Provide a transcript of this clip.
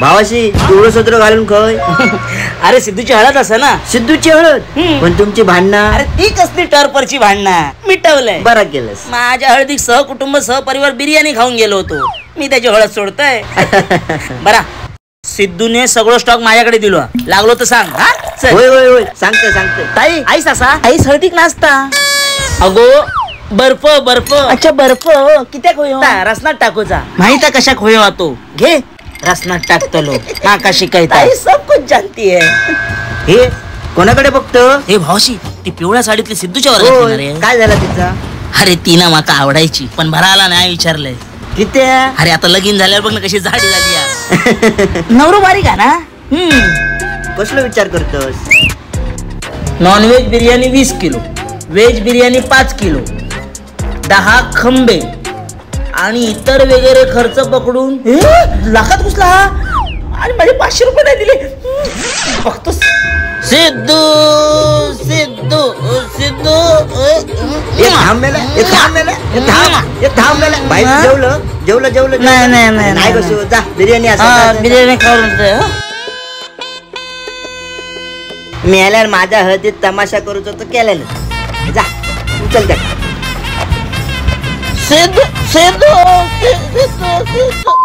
भावाशी पिवळं सत्र घालून खय. अरे सिद्धूची हळद असा ना. सिद्धूची हळद? पण तुमची भांडणं? अरे ती कसली टर्परची भांडणं, मिटवलंय. बरं केलंस. माझ्या हळदीक सहकुटुंब सहपरिवार बिर्याणी खाऊन गेलो होतो, मी त्याची हळद सोडतोय. बरा सिद्धूने सगळं स्टॉक माझ्याकडे दिलो, लागलो तर सांग. हा होय होय होय, सांगते सांगते. ताई आईस असा आईस हळदीक नाचता. अगो बर्फ बर्फ. अच्छा बर्फ कित्याक होयो? रसनात टाकूचा. माहित आहे कशाक होयो तो? घे रसनात टाकतलो. माका शिकायता. ताई सब कुछ जानती है. हे कोणाकडे बघतो? हे भावशी ती पिवळ्या साडीतली सिद्धूच्या वर्गात. काय झालं तिचा? अरे ती ना माका आवडायची पण भराला नाही विचारलंय. किती? अरे आता लगीन झाल्यावर बघ ना कशी झाडी झाली. नवरो बारीक आहे ना. कसलो विचार करतोस? Non veg biryani 20 kilo, veg biryani 5 kilo, 10 खंबे आणि इतर वगैरे खर्च पकडून लाखात घुसला. आणि माझे 500 रुपये नाही दिले. बघतो सिद्धू सिद्धू सिद्धू. भाई जेवलं जेवलं जेवलं? नाही नाही नाही नाही कसं जा बिर्याणी असं बिर्याणी खाऊन मेल्यावर माझ्या हळदीत तमाशा करूच तर केलेलं. जा उचल त्या. सिद्धू सिद्धू सिद्धू सिद्धू.